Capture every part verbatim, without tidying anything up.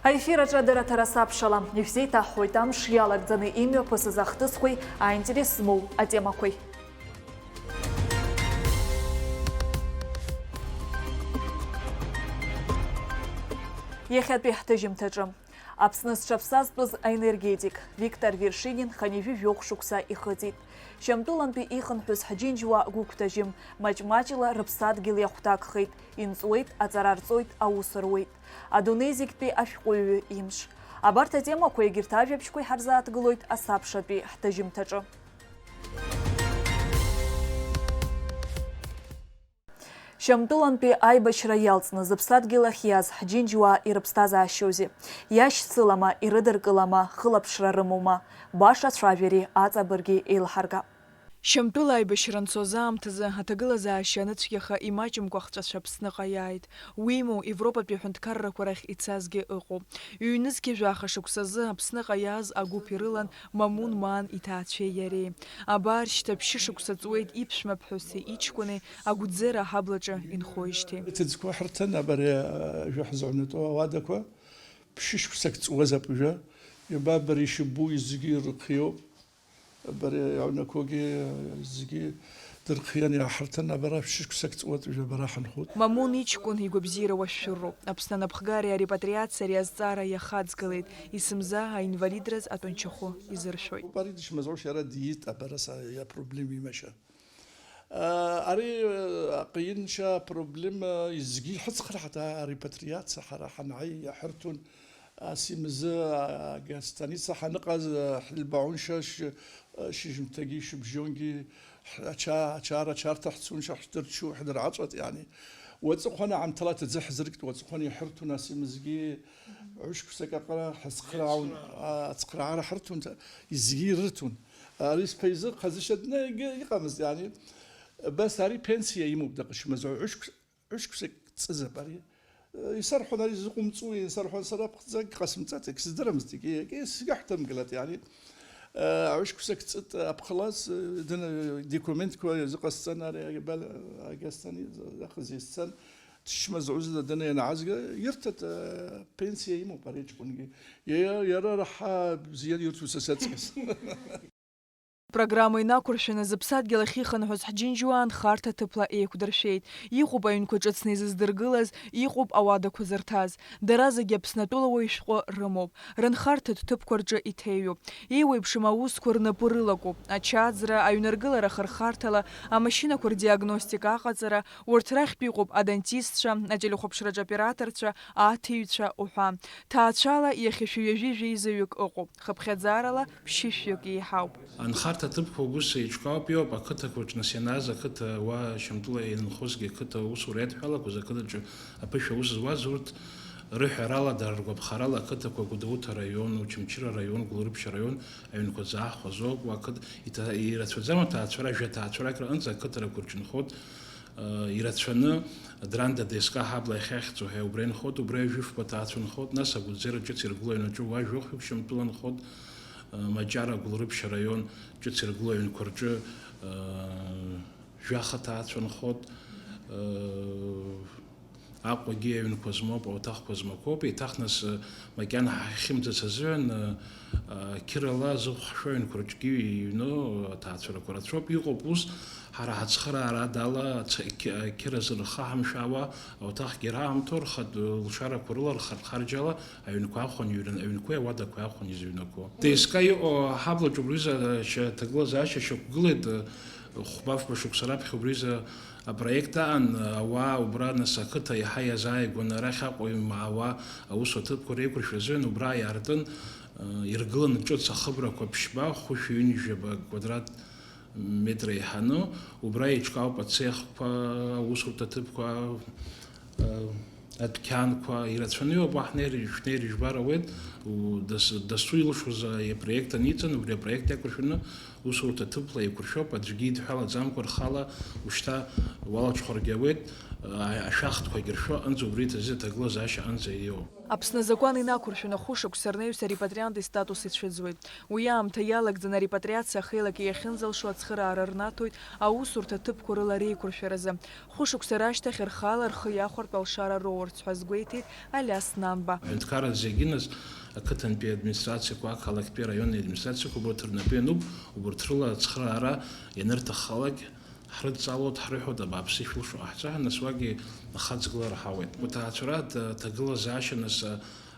Аефир аҿы адырраҭара сабшала, ишәзеиҭаҳҳәоит амш иалагӡаны имҩаԥысыз ахҭысқәеи аинтерес змоу атемақәеи. Иахьатәи ҳҭыжьымҭаҿы. Аԥсны зҽаԥсазтәыз аенергетик Виктор Вершинин хынҩажәи жәохә шықәса ихыҵит. Шьамтәылантәи ихынҳәыз ҳџьынџьуаа гәыгәҭажьым, маҷ-маҷла рыԥсадгьыл иахәҭакхеит, инҵуеит, аҵара рҵоит, аус руеит. Адунеи зегьтәи ашәҟәыҩҩы имш. Абарҭ атемақәа егьырҭ ажәабжьқәа иҳарзааҭгылоит асабшатәи ҳҭыжьымҭаҿы. Шьамтәылантәи аибашьра иалҵны зыԥсадгьыл ахь иааз ҳџьынџьуаа ирыԥсҭазаашьоузеи? Иашьцылама, ирыдыркылама, хылаԥшра рымоума? Баша ацәажәареи аҵабырги еилҳаргап. Шьамтәыла аибашьра анцоз аамҭазы аҭагылазаашьа аныцәгьаха имаҷымкәа ҳҵәацәа Аԥсныҟа иааит. Уимоу, Европатәи аҳәынҭқаррақәа рахь ицазгьы ыҟоуп. Ҩнызқьи жәаха шықәсазы Аԥсныҟа иааз агәыԥ ирылан Мамун Маан иҭаацәеи иареи. Абар, шьҭа ԥшьышықәса ҵуеит иԥшәма ԥҳәыси иҷкәыни агәӡера аҳаблаҿы инхоижьҭеи. Иҭыӡқәа ҳарҭан, абар, э, жәа ҳзыҩнатәоу ауадақәа, ԥшьышықәсак ҵуазаап жәа. Иабабари, ишыббу, изгьы ирхиоуп. Абар иаҩнақәоугьы зегьы дырхиан, иааҳарҭан, абар ԥшьышықәсак ҵуеит, уажә абара ҳанхоит. Мамун иҷкәын игәабзиара уашәшәыроуп. Аԥсны анапхгареи арепатриациареи азҵаара иахаҵгылеит, есымза аинвалидраз атәанчахәы изыршәоит. Убри дышмазоуш иара диит, абара са иапроблема имашьа. Ари аҟаиншьа апроблема изгьы иҳацхраҳаҭа арепатриациа ҳара ҳанааи иаҳырҭон. Ас имзы, а, астаница ҳаныҟаз, а, ҳилбаун шьа ш-, а, шьыжьымҭагьы шьыбжьонгьы ҳ-, ача-, ачара ачарҭа ҳцун шьа ҳдырчу, ҳдыргӏацӏуат, яни. Уаҵыхъван аамҭала аӡы ҳзыркт, уаҵыхъван иҳырҭун ас имзгьы, гӏвышквсак аҟара ҳацхърааун, а, ацхраара ҳырҭун, изгьы ирырҭун. Ари сԥа изы хъазышьа дна-, иг-, иҟамызт, яни. Бас ари пенсиа имоуп дакъашмазу, гӏвышкв-, Ҩышықәсак ҵызап ари. Исарҳәон ари зыҟумҵуи, исарҳәон сара ԥхӡак ҟасымҵац, егьсыздырамызт, егьи, егьи сгәаҳҭамгалат, иани, ҩышықәсак ҵыт аԥхылаз, дына документқәа иазыҟасҵан ари, агьабал, агьасҭани, ахыз исцан, дшмазузда дына ианаазга, ирҭат, пенсиа имоуп ари аҷкәынгьы. Иа-, иара раҳа бзиа ирҭоит са саҵкыс. Программа инақәыршәаны зыԥсадгьыл ахь ихынҳәыз ҳџьынџьуаа нхарҭа ҭыԥла еиқәдыршәеит. Иҟоуп аҩнқәа ҿыцны изыздыргылаз, иҟоуп ауадақәа зырҭаз. Дара зегьы Аԥснатәыла уаҩ шәҟәы рымоуп. Рынхарҭатә ҭыԥқәа рҿы иҭеиҩуп. Еиуеиԥшым аусқәа рнапы рылакуп. Ачаӡра, аҩныргылара ахырхарҭала, амашьынақәа рдиагностика аҟаҵара, урҭ рахьтә иҟоуп адантистцәа, ателехәаԥшраҿы аоператорцәа, аҭиҩцәа уҳәа. Ҭаацәала иахьа шәи ҩажәи жәеизаҩык ыҟоуп. Хыԥхьаӡарала ԥшьышәҩык еиҳауп. Анхарҭа ҭыԥқәа убыс еиҿкаауп, иоуп ақыҭақәа рҿы нас ианааз ақыҭа уа Шьамтәыла ианынхозгьы ақыҭа аусура иадҳәалақәаз ақыҭаҿы аԥышәа аус зуаз урҭ рыҳәарала, дара ргәаԥхарала ақыҭақәа Гәдоуҭа араион, Очамчыра араион, Гәылрыԥшь араион аҩнқәа заахәаз ауп, уа ақыҭ иҭа-, ирацәаӡам аҭаацәара, жәа ҭаацәарак рҟынӡа ақыҭарақәа рҿынхоит. Ирацәаны Дранда ДСК ҳабла иахьахьӡу ҳәа убра инхоит, убра ҩажәи фба ҭаацәа нхоит, нас Агәыӡера ҿыц иргыло аҩнаҿы уа жәохәҩык Шьамтәыла нхоит, Маҷара Гәылрыԥшь араион ҿыц иргыло аҩнқәа рҿы жәаха ҭаацәа нхоит, Аҟәагьы аҩнқәа змоуп, ауаҭахқәа змақәоуп, еиҭах нас макьана ҳахьхьымӡац азыҳәан, қьырала зыхәшәы аҩнқәа рҿгьы иҩны аҭаацәарақәа рацәоуп. Иҟоуп ус, ҳара ҳацхыраарада ала, ц-, қь-, қьыразы рхы ҳамшәаауа, ауаҭахгьы раамҭоу рхатә лшарақәа рыла рхархарџьала аҩнқәа ахәан иҩрын, аҩнқәеи ауадақәеи ахәан изыҩнаго. ДСК иҟоу аҳаблаҿ убризы ашьа-, аҭагылазаашьа шьақәгылеит, хәба-фба шықәса раԥхьа убризы апроект аан, ауаа убра нас ақыҭа иаҳа иазааигәаны арахь Аҟәа имаауа аусуа ҭыԥқәа реиқәыршәа азыҳәан убра иаартын, иргылан ҿыц ахыбрақәа ԥшьба, хәышәи ҩынҩажәаба квадрат метра еиҳаны, убра еиҿкаауп ацехқәа, аусурҭа ҭыԥқәа, адәқьанқәа, ирацәаны иоуп, уа ҳнеир, шәнеир ижәбар ауеит, у-, дас-, дасу илшоз апроект аниҵан, убри апроект иақәыршәаны Усурҭа ҭыԥла еиқәыршәоуп, аӡәгьы идҳәалаӡамкәа рхала ушьҭа уалаҽхәаргьы ауеит, а-, ашәахтәқәагьы ршәо, анӡа убри иҭазы аҭагылазаашьа анӡа ииоу. Аԥсны азакәан инақәыршәаны хәышықәса рнаҩс арепатриант истатус ицәыӡуеит. Уи аамҭа иалагӡаны арепатриациа ахеилак иахьынӡалшо ацхыраара рнаҭоит аусурҭа ҭыԥқәа рыла реиқәыршәаразы. Хәышықәса рашьҭахь рхала рхы иахәартә алшара роурц ҳәа азгәеиҭеит Алиас Нанба. Аҳәынҭқарра зегьы нас ақыҭантәи администрациақәа, ақалақьтәи араиони администрациақәа убарҭ рнапы иануп, убарҭ рыла ацхыраара ианырҭаххалак, ҳрыдҵалоит, ҳрыҳәоит, абааԥсы, ишәылшо ҟаҳҵа ҳәа, нас уагьы ахаҵгылара ҳауеит. Уҭаацәара ҭагылазаашьа нас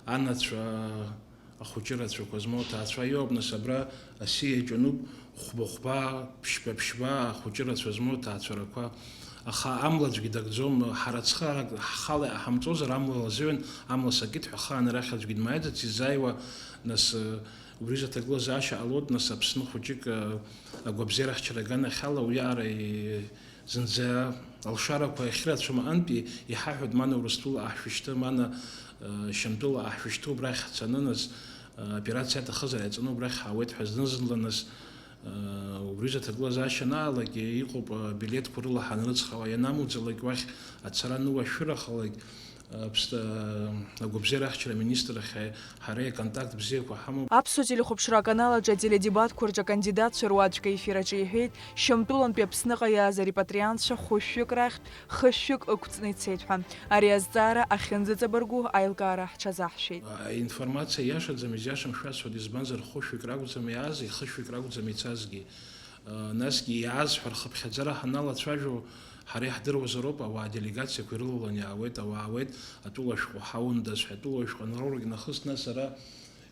анацәа, ахәыҷы рацәақәа змоу аҭаацәа иоуп, нас абра асиа иаҿануп, хәба-хәба, ԥшьба-ԥшьба ахәыҷы рацәа змоу аҭаацәарақәа. Аха амла аӡәгьы дагӡом, ҳара ацхыраара ҳхала иҟаҳамҵозар, амла лазыҩын, амла сакит ҳәа ахаан арахь аӡәгьы дмааиӡац, изааиуа, нас, убри изы аҭагылазаашьа ҟалоит, нас Аԥсны хәыҷык, агәабзиарахьчара аганахьала уиаҟара и-, зынӡа алшарақәа ахьырацәам аҟынтәи иҳаҳәоит, мана Урыстәыла аҳшәышьҭы, мана, э, Шьамтәыла аҳшәышьҭы убрахь ҳцаны, нас, э, операциа аҭахызар иаҵаны убрахь ҳаауеит ҳәа зны-зынла, нас, э, убри изы аҭагылазаашьа анаалак, иҟоуп, э, билеҭқәа рыла ҳанрыцхраауа, ианамуӡалак уахь ацара аныуашәырахалак, Аԥсны агәабзиарахьчара аминистрахь ҳара иконтакт бзиақәа ҳамоуп. Аԥсуа телехәаԥшра аканал аҿы ателедебатқәа рҿы акандидатцәа руаӡәк аефир аҿы иҳәеит, Шьамтәылантәи Аԥсныҟа иааз арепатриантцәа хәышәҩык рахьтә хышәҩык ықәҵны ицеит ҳәа. Ари азҵаара ахьынӡаҵабыргу аилкаара ҳҽазаҳшәеит. Аинформациа иашаӡам, изиашам шәасҳәоит, избанзар, хәышәҩык ракәӡам иааз, ихышәҩык ракәӡам ицазгьы. Насгьы иааз ҳәа рхыԥхьаӡара ҳаналацәажәо, ҳара иаҳдыруазароуп, ауаа делегациақәа ирылалан иаауеит, ауаа ауеит, атәыла шәҟәы ҳаундаз ҳәа, атәыла шәҟәы анроурогь нахыс, нас ара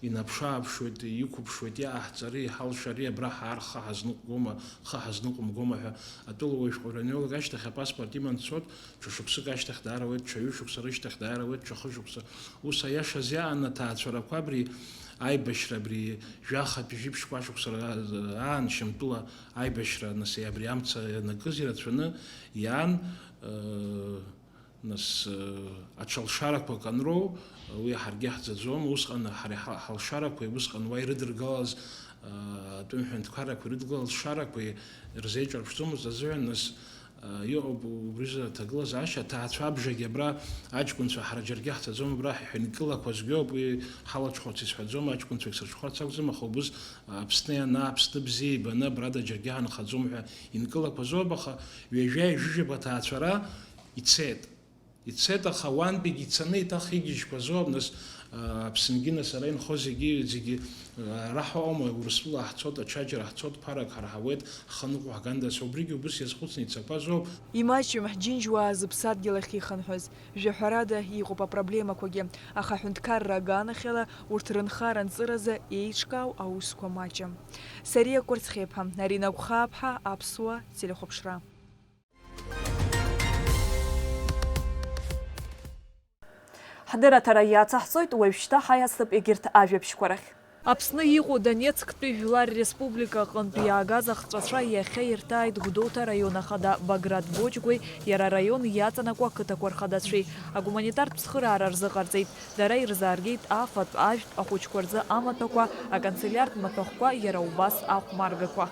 инаԥшы-ааԥшуеит, иқәыԥшуеит, иҟаҳҵари, иҳалшари, абра ҳаар, ҳхы ҳазныҟәгома, ҳхы ҳазныҟәымгома ҳәа, атәылауаҩ шәҟәы ианҩеилак ашьҭахь апаспорт иман дцоит, ҽа шықәсык ашьҭахь даара ауеит, ҽа ҩышықәса рышьҭахь даара ауеит, ҽа хышықәса. Ус аиаша азиаан аҭаацәарақәа абри аибашьра, абри жәахатәи жәиԥшьқәа ашықәса ра-, аан Шьамтәыла аибашьра, нас, абри амца ианакыз ирацәаны иаан, э, нас, э, аҽа лшарақәак анроу, уи ҳаргьы ҳӡаӡом, усҟан ҳара ҳа-, ҳалшарақәеи усҟан уа ирыдыргалаз, э, атәым ҳәынҭқаррақәа ирыдгылаз лшарақәеи рзеиҿырԥшӡомызт азыҳәан, нас, Иҟоуп убризы аҭагылазаашьа, аҭаацәа абжагьы абра аҷкәынцәа ҳара џьаргьы ҳцаӡом, абра ҳҳәынкылақәа згьоуп, уи ҳалаҽхәарц исҳәаӡом, аҷкәынцәагь срыҽхәарц акәӡам, аха убыс Аԥсны ианаа, Аԥсны бзиа ибаны абрада џьаргьы ҳанхаӡом ҳәа инкылақәазоуп, аха ҩажәа ҩажәижәаба аҭаацәара ицеит. Ицеит, аха уантәигьы ицаны еиҭах игьежьқәазоуп, нас, а, Аԥсынгьы, нас ара инхо зегьы, зегьы, а, ара ҳауама, Урыстәыла ҳцот, ачаџьара ҳцот, ԥарак ҳарҳауеит, ҳхы ныҟәҳгандаз ҳәа, убригьы убыс иазхәыцны ицақәазоуп. Имаҷҩым ҳџьынџьуаа зыԥсадгьыл ахь ихынҳәыз. Жәаҳәарада, иҟоуп апроблемақәагьы, аха аҳәынҭқарра аганахьала урҭ рынхара-нҵыразы еиҿкаау аусқәа маҷым. Сариа Кәарцхеиԥҳа, Арина Гәхааԥҳа, Аԥсуа телехәаԥшра. Ҳдырраҭара иацаҳҵоит уажәшьҭа ҳаиасып егьырҭ ажәабжьқәа рахь. Аԥсны иҟоу Донецктәи Жәлар Республика аҟынтә иаагаз ахҵәацәа иахьа ирҭааит Гәдоуҭа араион ахада Баграт Боџьгәеи иара араион иаҵанакуа ақыҭақәа рхадацәеи. Агуманитартә цхыраара рзыҟарҵеит. Дара ирзааргеит афатә, ажәтә, ахәыҷқәа рзы амаҭәақәа, аканцелиартә маҭәахәқәа, иара убас ахәмаргақәа.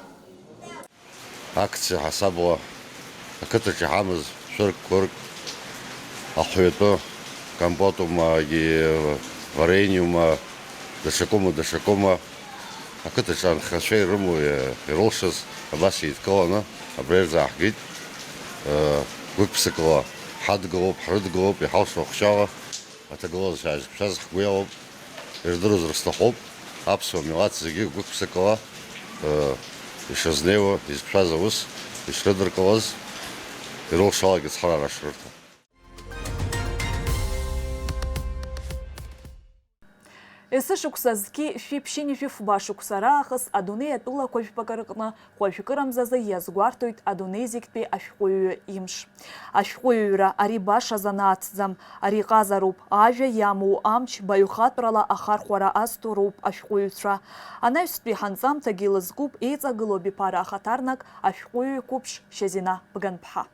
Акциа ҳасабла ақыҭаҿы иҳамаз шәырк-қәырк, ахәҩатәы, компотума, варениума, даҽакума, даҽакума, ақыҭаҿы анхацәа ирымоу, ирылшаз абас еидкыланы абра ирзааҳгеит. Гәык-ԥсыкала ҳадгылоуп, ҳрыдгылоуп, иҳалшо ахәшьала. Аҭагылазаашьа зықәшәаз ҳгәы иалоуп, ирдыруазар сҭахуп, аԥсуа милаҭ зегьы гәык-ԥсыкала, э, ишазнеиуа, изықәшәаз аус ишрыдыркылаз, ирылшалак ацхыраара шрырҭо. Есышықәса зқьи шәи ԥшьынҩажәи фба шықәса раахыс адунеи атәылақәа жәпакы рыҟны хәажәкырамзазы иазгәарҭоит адунеи зегьтәи ашәҟәыҩҩы имш. Ашәҟәыҩҩра ари баша занааҭӡам, ари ҟазароуп, ажәа иамоу амч баҩхатәрала ахархәара азҭо роуп ашәҟәыҩҩцәа. Анаҩстәи ҳанҵамҭагьы илызкуп еиҵагылоу абиԥара ахаҭарнак ашәҟәыҩҩы қәыԥш Шьазина Бганԥҳа.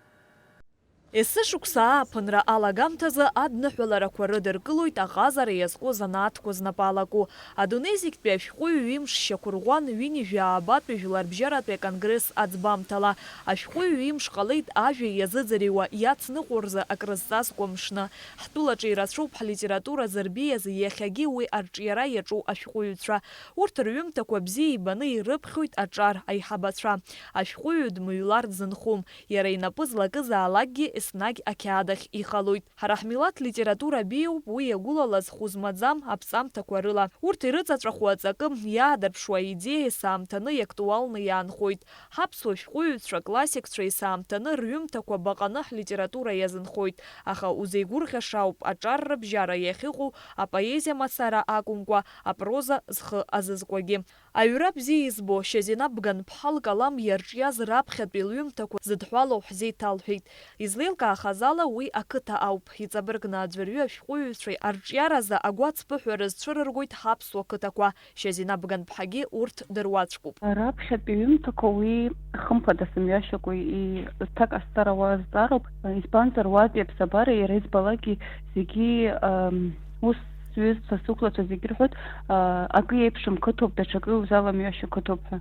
Есышықәса ааԥынра алагамҭазы адныҳәаларақәа рыдыркылоит аҟазара иазку азанааҭқәа знапы алаку. Адунеи зегьтәи ашәҟәыҩҩы имш шьақәырӷәӷәан, ҩынҩажәи аабатәи жәларбжьаратәи аконгресс аӡбамҭала. Ашәҟәыҩҩы имш ҟалеит ажәа иазыӡырҩуа, иацныҟәо рзы акрызҵазкуа мшны. Ҳтәылаҿы ирацәоуп ҳлитература зырбеиаз, иахьагьы уи арҿиара иаҿу ашәҟәыҩҩцәа. Урҭ рҩымҭақәа бзиа ибаны ирыԥхьоит аҿар аиҳабацәа. Ашәҟәыҩҩы дмыҩлар дзынхом. Иара инапы злакызаалакгьы еснагь ақьаад ахь ихалоит. Ҳара ҳмилаҭ литература беиоуп уи иагәылалаз хәы змаӡам аԥҵамҭақәа рыла. Урҭ ирыҵаҵәахуа аҵакы, иаадырԥшуа аидеиа есаамҭаны иактуалны иаанхоит. Ҳаԥсуа шәҟәыҩҩцәа, классикцәа есаамҭаны рҩымҭақәа баҟаны ҳлитература иазынхоит, аха узеигәырӷьаша ауп аҿар рыбжьара иахьыҟоу апоезиа мацара акәымкәа, апроза зхы азызкуагьы. Аҩра бзиа избо Шьазина Бганԥҳа лкалам иарҿиаз раԥхьатәи лҩымҭақәа зыдҳәалоу ҳзеиҭалҳәеит. Излеилкаахаз ала, уи ақыҭа ауп. Иҵабыргны аӡәырҩы ашәҟәыҩҩцәеи арҿиаразы агәацԥыҳәа рызцәырыргоит ҳаԥсуа қыҭақәа. Шьазина Бганԥҳагьы урҭ дыруаӡәкуп. Раԥхьатәи ҩымҭақәа уи хымԥада сымҩашьакәа иҭак ҟасҵар ауа азҵаароуп, избанзар, уатәи аԥсабара иара избалакгьы зегьы, ам, ус сҩызцәа, сықәлацәа зегьы рҳәоит, а, акы еиԥшым қыҭоуп, даҽакы иузаламҩашьо қыҭоуп ҳәа.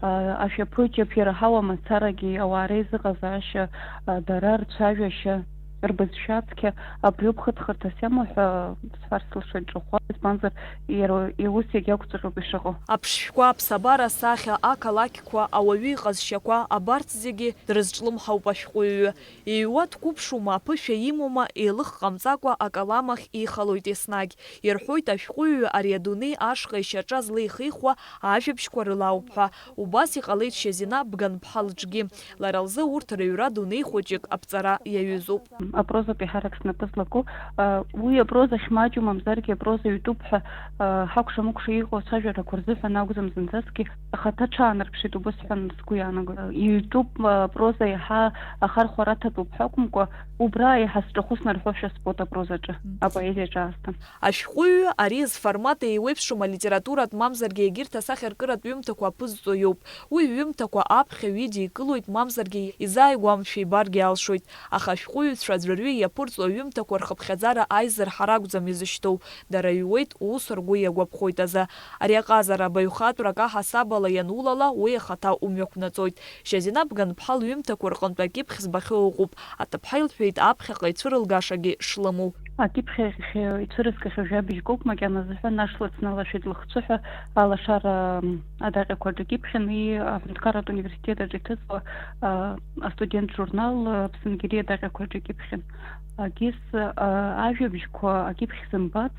А, ашәаԥыџьаԥ, иара ҳауа мацарагьы, ауаа реизыҟазаашьа, а, дара рцәажәашьа, рбызшәа цқьа, абриоуп хыҵхырҭас иамоу ҳәа сҳәар сылшоит ҿахәы, избанзар, иара, иара ус иагьақәҵәҟьоуп ишыҟоу. Аԥшшәқәа, аԥсабара асахьа, ақалақьқәа, ауаҩы иҟазшьақәа, абарҭ зегьы дрызҿлымҳауп ашәҟәыҩҩы. Иҩуа дқәыԥшума, аԥышәа имоума, еилых ҟамҵакәа акалам ахь ихалоит еснагь. Ирҳәоит, ашәҟәыҩҩы ари адунеи ашҟа ишьаҿа злеихихуа ажәабжьқәа рыла ауп ҳәа. Убас иҟалеит Шьазина Бганԥҳа лҿгьы. Лара лзы урҭ рыҩра дунеи хәыҷык аԥҵара иаҩызоуп. Апрозатә еиҳарак снапы злаку, а, уи апроза ахь маҷу мамзаргьы апроза ҩтәуп ҳәа, а, ҳакәша-мыкәша иҟоу ацәажәарақәа рзыҳәан акәӡам зынӡаскгьы ахаҭа ҽаанарԥшит, убыс ҳәа сгәы иаанагоит. Иҩтәуп, а, апроза иаҳа ахархәара аҭатәуп ҳәа акәымкәа, убра еиҳа сҿахәы снарҳәошәа збоит апрозаҿы, Мм. Апоезиаҿы аасҭа. Ашәҟәыҩҩы ари зформат еиуеиԥшым алитературатә мамзаргьы егьырҭ асахьаркыратә ҩымҭақәа аԥызҵо иоуп. Уи ҩымҭақәа аԥхьаҩ идикылоит, мамзаргьы изааигәамшәа ибаргьы алшоит, аха ашәҟәыҩҩцәа аӡәырҩы иаԥырҵо аҩымҭақәа рхыԥхьаӡара аизырҳара акәӡам изышьҭоу, дара иҩуеит ус ргәы иагәаԥхоит азы. Ари аҟазара баҩхатәрак аҳасабала ианулала, уи ахаҭа умҩақәнаҵоит. Шьазина Бганԥҳа лҩымҭақәа рҟынтә акьыԥхь збахьоу ыҟоуп, аҭыԥҳа илҳәеит аԥхьаҟа ицәырылгашагьы шлымоу. Акьыԥхь ахь ицәырызгахьоу жәабжьк ауп, макьаназы ҳәа, Нашла дсналашәеит лыхцәы ҳәа алашара, м, адаҟьақәа аҿы акьыԥхьын, уи аҳәынҭқарратә университет аҿы иҭыҵуа, а, астудент журнал, а, Аԥсынгьери адаҟьақәа аҿы акьыԥхьын. Агьыс, а, ажәабжьқәа акьыԥхь зымбац,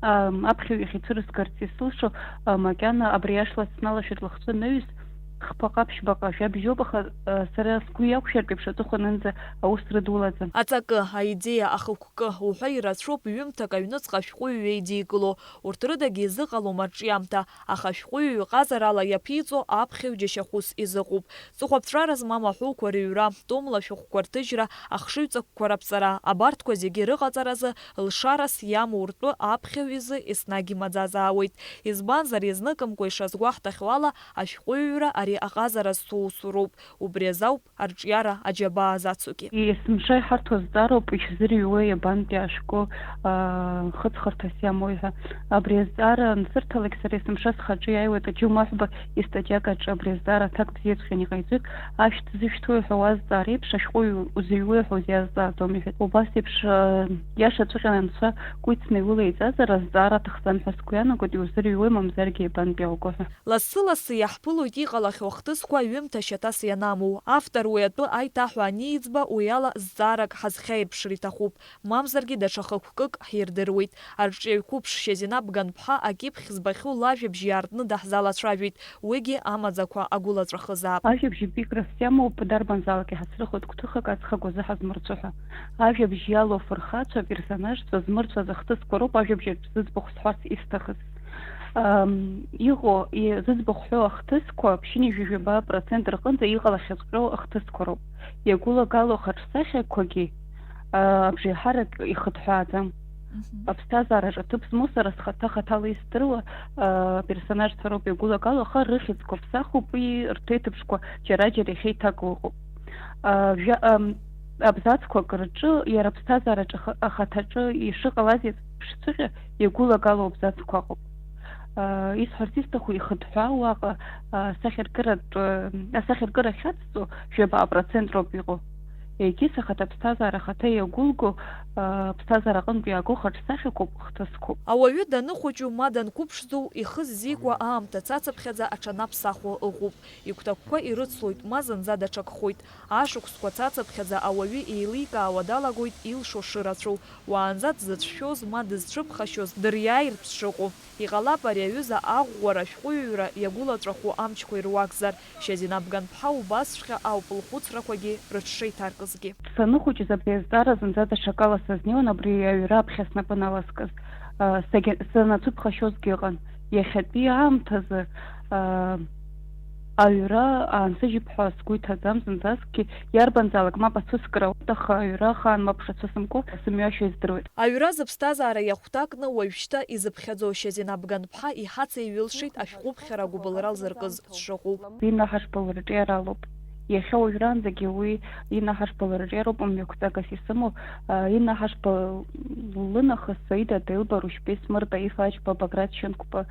а, аԥхьаҩ иахь ицәырызгарц исылшо, а, макьана абри Ашла дсналашәеит лыхцәы анаҩс, хԥаҟа-ԥшьбаҟа жәабжьоуп, аха, а, сара сгәы иақәшәартә еиԥш аҵыхәанынӡа аус рыдулаӡам. Аҵакы, аидеиа, ахықәкы уҳәа ирацәоуп ҩымҭак аҩныҵҟа ашәҟәыҩҩы идикыло. Урҭ рыдагьы изыҟалом арҿиамҭа, аха ашәҟәыҩҩы ҟазарала иаԥиҵо аԥхьаҩ џьашьахәыс изыҟоуп. Ҵыхәаԥҵәара змам аҳәоуқәа рыҩра, томла ашәҟәқәа рҭыжьра, ахшыҩҵакқәа раԥҵара, абарҭқәа зегьы рыҟаҵаразы лшарас иамоу ртәы аԥхьаҩ изы еснагь имаӡазаауеит. Избанзар, изныкымкәа ишазгәаҳҭахьоу ала, ашәҟәыҩҩра ари аҟазара зцу усуроуп. Убри азы ауп арҿиара аџьабаа зацугьы. Есымша иҳарҭо азҵаароуп, ишәзырҩуеи, абантәи ашәҟәы, аа, хыҵхырҭас иамои ҳәа. Абри азҵаара ансырҭалак, сара есымша схаҿы иааиуеит Аџьумаҳәба истатиак аҿы абри азҵаара аҭак бзиаҵәҟьаны иҟаиҵоит. Ашәҭ зышәҭуи ҳәа уазҵаар еиԥш, ашәҟәыҩҩы узыҩуеи ҳәа узиазҵааӡом, иҳәеит. Убас еиԥш, аа, иашаҵәҟьаны анцәа кәицны иулеиҵазар, азҵаара аҭахӡам ҳәа сгәы иаанагоит, иузырҩуеи, мамзаргьы абантәи алго ҳәа. Лассы-лассы иаҳԥылоит иҟалахьоу ахҭысқәа ҩымҭа шьаҭас ианамоу. Автор уи атәы аиҭаҳәа аниӡба, уи ала зҵаарак ҳазхьаирԥшыр иҭахуп, мамзаргьы даҽа хықәкык ҳирдыруеит. Арҿиаҩ қәыԥш Шьазина Бганԥҳа акьыԥхь збахьоу лажәабжь иаартны даҳзалацәажәеит, уигьы амаӡақәа агәылаҵәахызаап. Ажәабжь епиграфс иамоуп, дарбанзаалак иҳацрыхоит гәҭыхак аҵх агәазы ҳазмырцәо ҳәа. Ажәабжь иалоу афырхацәа, аперсонажцәа змырцәаз ахҭысқәа роуп ажәабжь аҿы зыӡбахә сҳәарц исҭахыз. Ам, иҟоу, и-, зыӡбахә ҳәоу ахҭысқәа ԥшьынҩажәи жәаба процент рҟынӡа иҟалахьаҵәҟьоу ахҭысқәа роуп. Иагәылагало ахаҿсахьақәагьы, а, абжеиҳарак ихыҭҳәааӡам. Мгм. Аԥсҭазаараҿы аҭыԥ змоу сара схаҭа хаҭала издыруа, а, персонажцәа роуп иагәылагало, аха рыхьӡқәа ԥсахуп, уи рҭеиҭыԥшқәа џьара-џьара иахьеиҭаку ыҟоуп. А, жәа-, ам, Абзацқәак рҿы, иара аԥсҭазаараҿы аха-, ахаҭаҿы ишыҟалаз еиԥшҵәҟьа иагәылагало абзацқәа ыҟоуп. Исҳәарц исҭаху ихыҭҳәаау уаҟа, асахьаркыратә, асахьаркыра ахьацҵо жәабаҟа процент роуп иҟоу. Егьыс ахаҭа аԥсҭазаара ахаҭа иагәылго, аԥсҭазаара аҟынтә иааго хаҿсахьақәоуп, хҭысқәоуп. Ауаҩы даныхәыҷу ма данқәыԥшӡоу ихы ззикуа аамҭа цацыԥхьаӡа аҽанаԥсахуа ыҟоуп. Игәҭакқәа ирыцлоит, ма зынӡа даҽакхоит. Ашықәсқәа цацыԥхьаӡа ауаҩы еиликаауа далагоит илшо шырацәоу, уаанӡа дзыцәшәоз ма дызцәыԥхашьоз дыриааиртә дшыҟоу. Иҟалап ари аҩыза аӷәӷәара ашәҟәыҩҩра иагәылаҵәаху амчқәа ируакзар, Шьазина Бганԥҳа убасҵәҟьа ауп лхәыцрақәагьы рыҽшеиҭаркызгьы. Саныхәыҷыз абри азҵаара зынӡа даҽакала сазнеиуан, абри аҩра аԥхьа снапы наласкыз. Сагьа-, санацәыԥхашьозгьы ыҟан. Иахьатәи аамҭазы, аа, аҩра аансыжьып ҳәа сгәы иҭаӡам зынӡаскгьы, иарбанзаалак мап ацәыскра ауеит, аха аҩра ахаан мап шацәысымкуа сымҩашьо издыруеит. Аҩра зыԥсҭазаара иахәҭакны уажәшьҭа изыԥхьаӡо Шьазина Бганԥҳа иҳацеиҩылшеит ашәҟәыԥхьара агәыбылра лзыркыз дшыҟоу. Инна Ҳашба лырҿиара алоуп. Иахьа уажәраанӡагьы уи Инна Ҳашба лырҿиароуп мҩақәҵагас исымоу. Инна Ҳашба лынахыс Саида Делба, Рушьбеи Смыр, Таиф Аџьба, Баграт Шьынқәба,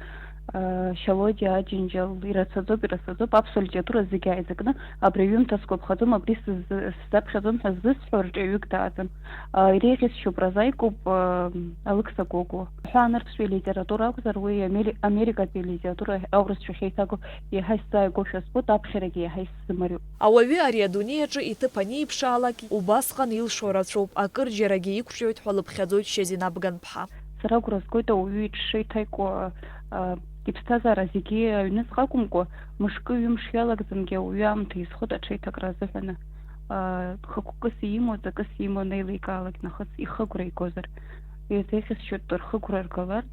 Шьалодиа Аџьынџьал, ирацәаӡоуп, ирацәаӡоуп, аԥсуа литература зегьы ааизакны абри аҩымҭа сгәаԥхаӡом, абри сзы-, сзаԥхьаӡом ҳәа ззысҳәо рҿиаҩык дааӡам. Иреиӷьасшьо прозаикуп Алықьса Гогәуа. Ҳәаанырԥштәи алитература акәзар, уи Амери-, Америкатәи алитература аурысшәахь еиҭагоу еиҳа исзааигәоушәа збоит, аԥхьарагьы еиҳа исзымариоуп. Ауаҩы ари адунеи аҿы иҭыԥ анеиԥшаалак, убасҟан илшо рацәоуп, акырџьарагьы иқәҿиоит ҳәа лыԥхьаӡоит Шьазина Бганԥҳа. Сара агәра згоит ауаҩы иҽшеиҭаику, а, иԥсҭазаара зегьы аҩныҵҟа акәымкәа, мышкы-ҩымш иалагӡангьы ауаҩы аамҭа изхоит аҽеиҭакра азыҳәаны. А, хықәкыс имоу, ҵакыс имоу анеиликаалак нахыс ихы агәра игозар. Ирзеиӷьасшьоит рхы агәра ргаларц,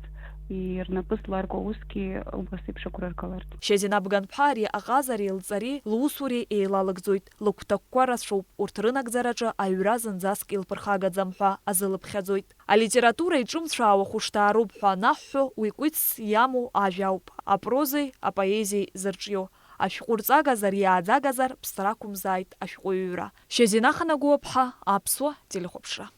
и-, рнапы зларку аусгьы убас еиԥш агәра ргаларц. Шьазина Бганԥҳа ари аҟазареи лҵареи лусуреи еилалыгӡоит, лыгәҭакқәа рацәоуп, урҭ рынагӡараҿы аҩра зынӡаск илԥырхагаӡам ҳәа азылыԥхьаӡоит. Алитература иҿымцәаауа хәышҭаароуп ҳәа анаҳҳәо, уи кәицс иамоу ажәа ауп, апрозеи апоезиеи зырҿио. Ашәҟәы рҵагазар иааӡагазар, ԥсра ақәымзааит ашәҟәыҩҩра. Шьазина Ханагәаԥҳа, Аԥсуа телехәаԥшра.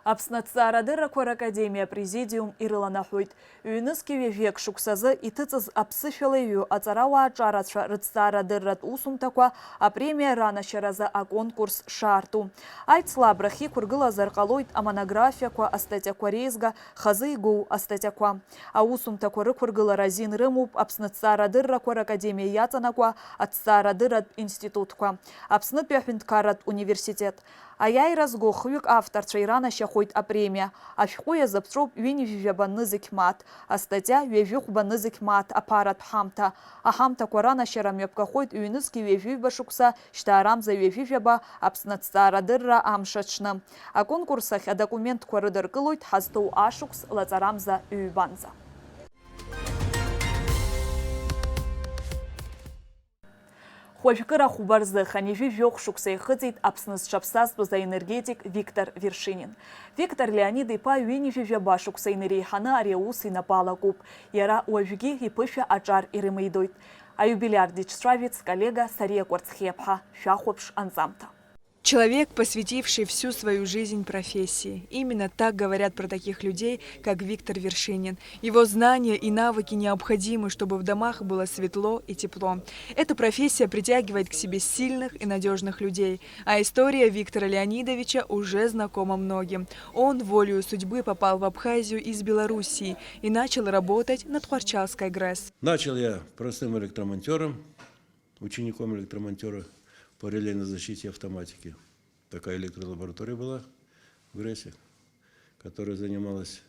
Аԥсны аҭҵаарадыррақәа ракадемиа апрезидиум ирыланаҳәоит. Ҩнызқьи ҩажәи акы шықәсазы иҭыҵыз аԥсышәала иҩу аҵарауаа ҿарацәа рыҭҵаарадырратә усумҭақәа апремиа ранашьаразы аконкурс шаарту. Аицлабра ахьиқәыргылазар ҟалоит амонографиақәа, астатиақәа реизга, хазы игоу астатиақәа. Аусумҭақәа рықәыргылара азин рымоуп Аԥсны аҭҵаарадыррақәа ракадемиа иаҵанакуа аҭҵаарадырратә институтқәа, Аԥснытәи аҳәынҭқарратә университет. Аиааира зго хҩык авторцәа иранашьахоит апремиа. Ашәҟәы иазыԥҵәоуп ҩынҩажәижәаба нызқь мааҭ, астатиа ҩажәихәба нызқь мааҭ аԥаратә ҳамҭа. Аҳамҭақәа ранашьара мҩаԥгахоит ҩнызқьи ҩажәиҩба шықәса, шьҭаарамза ҩажәижәаба Аԥсны аҭҵаарадырра амш аҽны. Аконкурс ахь адокументқәа рыдыркылоит ҳазҭоу ашықәс лаҵарамза ҩбанӡа. Хәажәкыра хәба рзы хынҩажәи жәохә шықәса ихыҵит Аԥсны зҽаԥсазтәыз аенергетик Виктор Вершинин. Виктор Леонид-иԥа ҩынҩажәи жәаба шықәса инареиҳаны ари аус инапы алакуп. Иара уажәгьы иԥышәа аҿар ирымеидоит. Аиубилиар диҿцәажәеит сколлега Сариа Кәарцхиаԥҳа. Шәахәаԥш анҵамҭа. Человек, посвятивший всю свою жизнь профессии. Именно так говорят про таких людей, как Виктор Вершинин. Его знания и навыки необходимы, чтобы в домах было светло и тепло. Эта профессия притягивает к себе сильных и надёжных людей. А история Виктора Леонидовича уже знакома многим. Он волею судьбы попал в Абхазию из Белоруссии и начал работать на Тхуарчалской ГРЭС. Начал я простым электромонтёром, учеником электромонтёра по релейной защите и автоматике. Такая электролаборатория была в ГРЭСе, которая занималась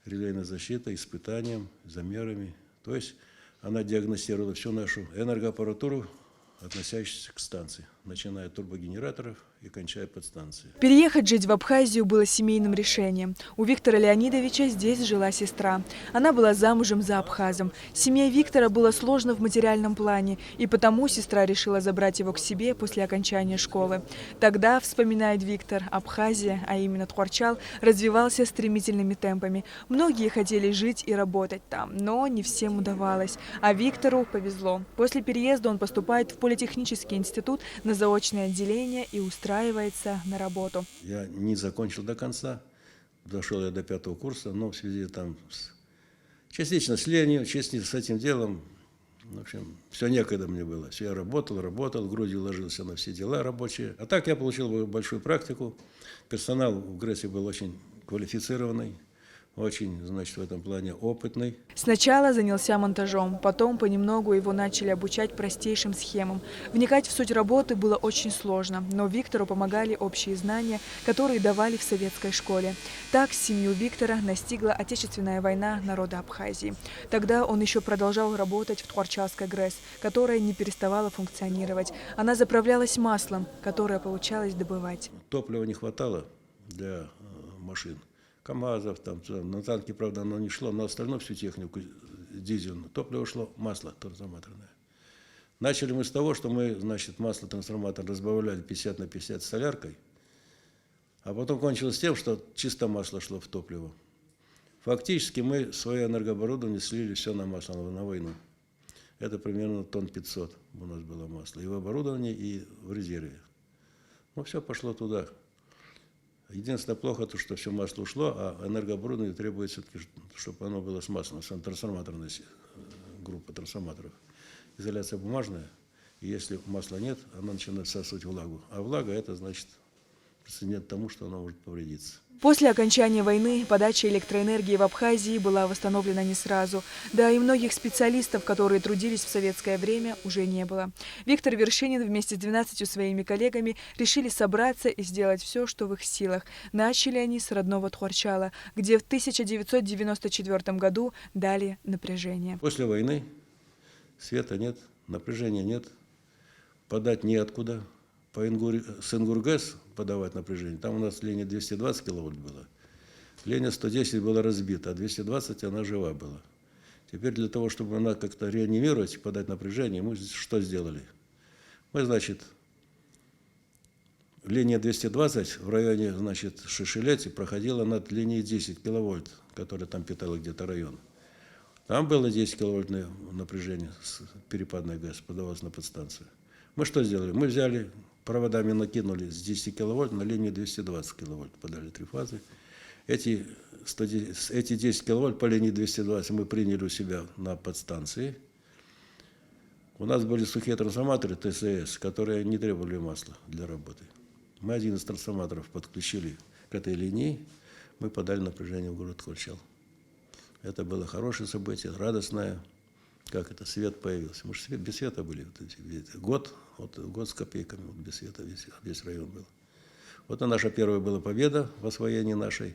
релейной защитой, испытанием, замерами. То есть она диагностировала всю нашу энергоаппаратуру, относящуюся к станции, начиная от турбогенераторов и кончая подстанции. Переехать жить в Абхазию было семейным решением. У Виктора Леонидовича здесь жила сестра. Она была замужем за абхазом. Семье Виктора было сложно в материальном плане, и потому сестра решила забрать его к себе после окончания школы. Тогда, вспоминает Виктор, Абхазия, а именно Тхуарчал, развивался стремительными темпами. Многие хотели жить и работать там, но не всем удавалось. А Виктору повезло. После переезда он поступает в политехнический институт на заочное отделение и устраивается на работу. Я не закончил до конца, дошел я до пятого курса, но в связи там с, частично с ленью, частично с этим делом, в общем, все некогда мне было. Все я работал, работал, грудью ложился на все дела рабочие. А так я получил большую практику. Персонал в ГРЭСе был очень квалифицированный, очень, значит, в этом плане опытный. Сначала занялся монтажом, потом понемногу его начали обучать простейшим схемам. Вникать в суть работы было очень сложно, но Виктору помогали общие знания, которые давали в советской школе. Так семью Виктора настигла Отечественная война народа Абхазии. Тогда он еще продолжал работать в Тхуарчалской ГРЭС, которая не переставала функционировать. Она заправлялась маслом, которое получалось добывать. Топлива не хватало для э, машин. КАМАЗов, там, там, на танки, правда, оно не шло, но остальное, всю технику дизельную, топливо шло, масло трансформаторное. Начали мы с того, что мы, значит, масло трансформатор разбавляли пятьдесят на пятьдесят с соляркой, а потом кончилось тем, что чисто масло шло в топливо. Фактически мы свое энергооборудование слили все на масло, на войну. Это примерно тонн пятьсот у нас было масла. И в оборудовании, и в резерве. Ну, все пошло туда. Единственное плохо то, что все масло ушло, а энергооборудование требует все-таки, чтобы оно было с маслом, с трансформаторной группа трансформаторов. Изоляция бумажная, и если масла нет, она начинает всасывать влагу. А влага это значит прецедент тому, что она может повредиться. После окончания войны подача электроэнергии в Абхазии была восстановлена не сразу. Да и многих специалистов, которые трудились в советское время, уже не было. Виктор Вершинин вместе с двенадцатью своими коллегами решили собраться и сделать все, что в их силах. Начали они с родного Тхуарчала, где в тысяча девятьсот девяносто четвёртом году дали напряжение. После войны света нет, напряжения нет, подать неоткуда. По Ингур... с Ингургес подавать напряжение, там у нас линия двести двадцать киловольт была. Линия сто десять была разбита, а двести двадцать она жива была. Теперь для того, чтобы она как-то реанимировать, подать напряжение, мы что сделали? Мы, значит, линия двести двадцать в районе, значит, Шишилети проходила над линией десять киловольт, которая там питала где-то район. Там было десять киловольтное напряжение, перепадная ГЭС подавалась на подстанцию. Мы что сделали? Мы взяли, проводами накинули с десяти киловольт на линию двести двадцать киловольт, подали три фазы. Эти, эти десять киловольт по линии двести двадцать мы приняли у себя на подстанции. У нас были сухие трансформаторы ТСС, которые не требовали масла для работы. Мы один из трансформаторов подключили к этой линии, мы подали напряжение в город Тхуарчал. Это было хорошее событие, радостное. Как это, свет появился. Мы же свет, без света были. Вот эти, год, вот год с копейками вот без света весь, весь район был. Вот и наша первая была победа в освоении нашей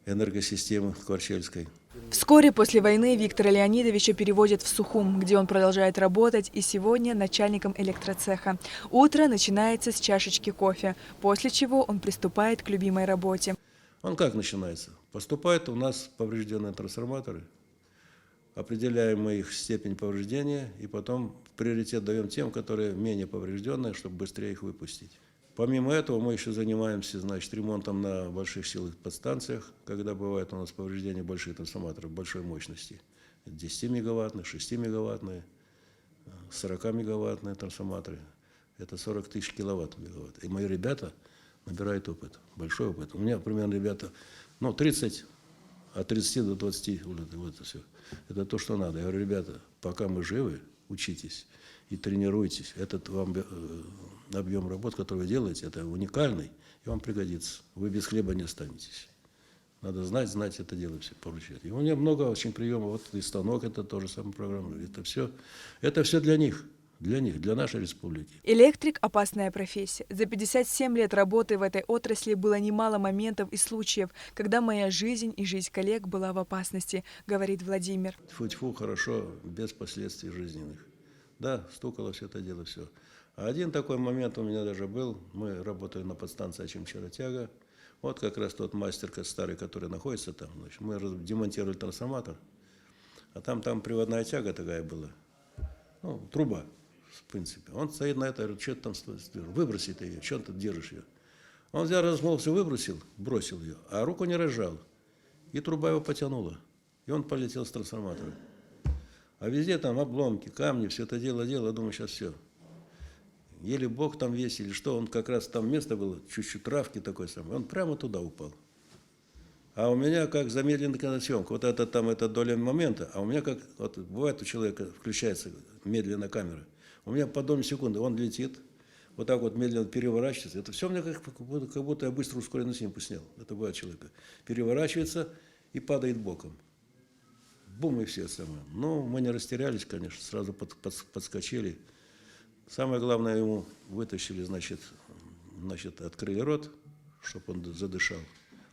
энергосистемы Тхуарчельской. Вскоре после войны Виктора Леонидовича перевозят в Сухум, где он продолжает работать и сегодня начальником электроцеха. Утро начинается с чашечки кофе, после чего он приступает к любимой работе. Он как начинается? Поступают у нас поврежденные трансформаторы, определяем мы их степень повреждения и потом приоритет даем тем, которые менее поврежденные, чтобы быстрее их выпустить. Помимо этого мы еще занимаемся, значит, ремонтом на больших силовых подстанциях, когда бывают у нас повреждения больших трансформаторов большой мощности. Десятимегаваттные, шестимегаваттные, сорокамегаваттные трансформаторы. Это сорок тысяч киловатт мегаватт. И мои ребята набирают опыт, большой опыт. У меня примерно ребята, ну, тридцать, от тридцати до двадцати, вот это все. Это то, что надо. Я говорю, ребята, пока мы живы, учитесь и тренируйтесь. Этот вам объем работ, который вы делаете, это уникальный, и вам пригодится. Вы без хлеба не останетесь. Надо знать, знать это дело все поручать. И у меня много очень приемов. Вот и станок, это тоже самая программа. Это все, это все для них. Для них, для нашей республики. Электрик – опасная профессия. За пятьдесят семь лет работы в этой отрасли было немало моментов и случаев, когда моя жизнь и жизнь коллег была в опасности, говорит Владимир. Тьфу-тьфу, хорошо, без последствий жизненных. Да, стукало всё это дело, всё. А один такой момент у меня даже был. Мы работали на подстанции Ачимчара-Тяга. Вот как раз тот мастер, ко-, старый, который находится там, значит, мы раз-, демонтировали трансформатор. А там, там приводная тяга такая была. Ну, труба, в принципе. Он стоит на это, говорит: «Чё ты там сто-, сто-, выброси ты её, чё ты держишь её?» Он взял, размолвся, выбросил, бросил её, а руку не разжал. И труба его потянула. И он полетел с трансформатора. А везде там обломки, камни, всё это дело, дело, думаю, щас всё. Еле бок там весь или что, он как раз там место было, чуть-чуть травки такой самой, он прямо туда упал. А у меня как замедленная съёмка, вот это там, это доля момента, а у меня как, вот бывает у человека включается медленно камера, у меня по доле секунды он летит, вот так вот медленно переворачивается, это всё мне как, как будто, как будто я быстро ускоренную съемку снял, это бывает человека, переворачивается и падает боком. Бум, и все самое. Ну, мы не растерялись, конечно, сразу под-, подс-, подскочили. Самое главное, ему вытащили, значит, значит, открыли рот, чтоб он д-, задышал.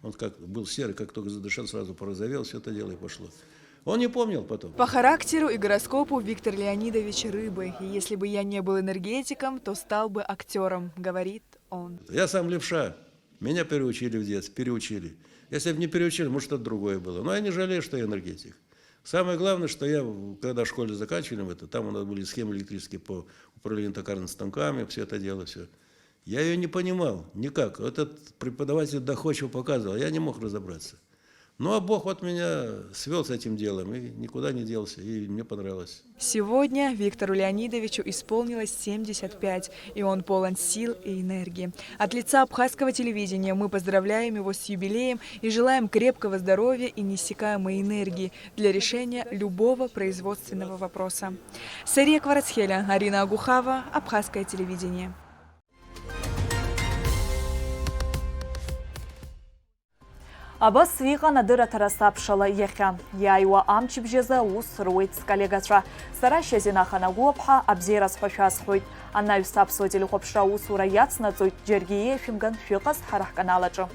Он как был серый, как только задышал, сразу порозовел, всё это дело и пошло. Он не помнил потом. По характеру и гороскопу Виктор Леонидович рыбы. И если бы я не был энергетиком, то стал бы актёром, говорит он. Я сам левша. Меня переучили в детстве, переучили. Если бы не переучили, может, что-то другое было. Но я не жалею, что я энергетик. Самое главное, что я, в-, когда в школе заканчивали мы это, там у нас были схемы электрические по управлению токарными станками, всё это дело, всё. Я её не понимал никак. Этот преподаватель доходчиво показывал, я не мог разобраться. Ну, а Бог вот меня свёл с этим делом, и никуда не делся, и мне понравилось. Сегодня Виктору Леонидовичу исполнилось семьдесят пять, и он полон сил и энергии. От лица Абхазского телевидения мы поздравляем его с юбилеем и желаем крепкого здоровья и неиссякаемой энергии для решения любого производственного вопроса. Сария Кварацхеля, Арина Агухава, Абхазское телевидение. Абас иҟан адырраҭара сабшала иахьа. Иааиуа амчыбжьазы аус руеит сколлегацәа. Сара Шьазина Ханагәыаԥҳа абзиара сҳәашәа сҳәоит. Анаҩс аԥсуа телехәаԥшра аусура иацнаҵоит, џьаргьы еиашәымган шәыҟаз ҳара ҳканал аҿы.